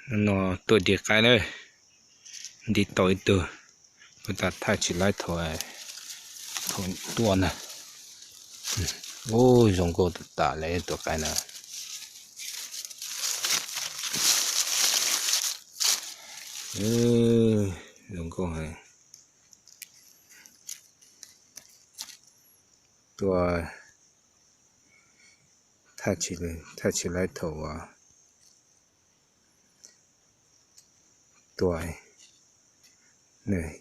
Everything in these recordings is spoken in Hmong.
No tuaj di qaib lawm, nti tau ib tug, kuv tas thaj tsis laib thaum, thaum tuaj na. Ub, zoo nkauj tas tas li tus qaib na. Zoo nkauj heev. Tuaj thaj tsis laib thaum uas tuaj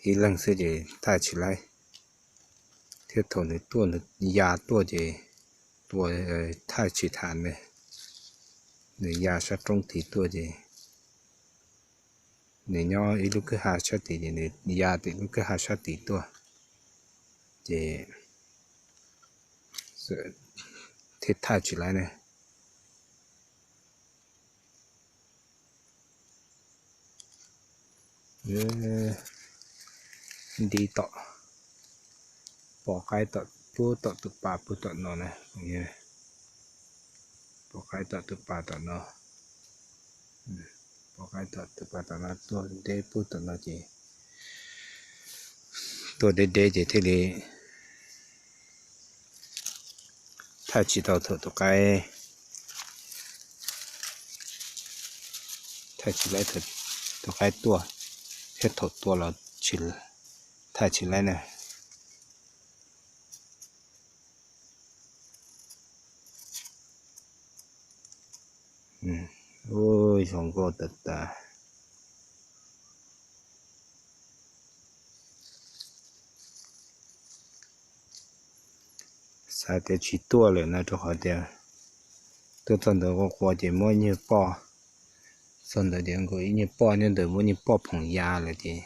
ib leeg xwb ces thaj tsis laib, thiab thaum nws tuaj nws ya tuaj ces tua thaj tsis tham li. Nws ya sab roob tid tuaj ces nws nyob ib lub kwj ha sab tid ces nws ya tim lub kwj ha sab tid tuaj, ces thiaj thaj tsis laib ne. Nti tom, pom qaib tom, pub tom tus pas pub tom no na. Pom qaib tom tus pas tom no, pom qaib tom tus pas tom no tuaj deb pub tom no ces tuaj deb deb ces thiaj li thaj tsis tau thaum tus qaib, thaj tsis laib thaum tus qaib tuaj, thiab thaum tua los thaj tsis laib na. Ub, zoo nkauj tas tas. Xav tias tsis tuaj lawm no rau qhov tias tuaj txog ntawd quas quas ces muab ib nyuag poj, txog ntawd ces nkaus ib nyuag poj nyob ntawd muab nyuag poj phoom ya lawm ces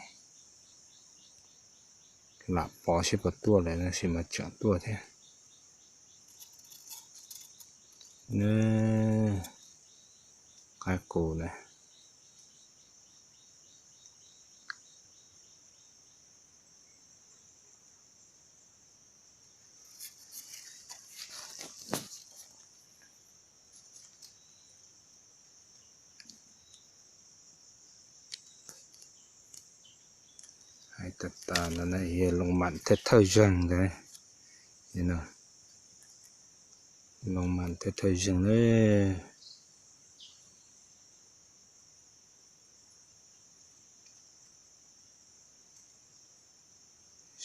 lam pov seb puas tuaj lawm no sis mas tseem tuaj thiab. Qaib qus na. Hais tas tas no yog loo mam thiaj thawj zeeg ntawd, loo mam thiaj thawj zeeg na.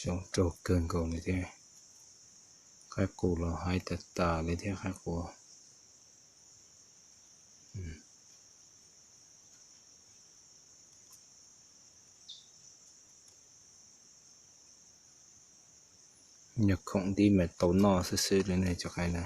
Zoo nraug kawg nkaus li thiab. Qaib qus los hais tas tas li thiab qaib qus. Nyuag khoom dib mas tau noj xwb xwb li ne cov qaib na.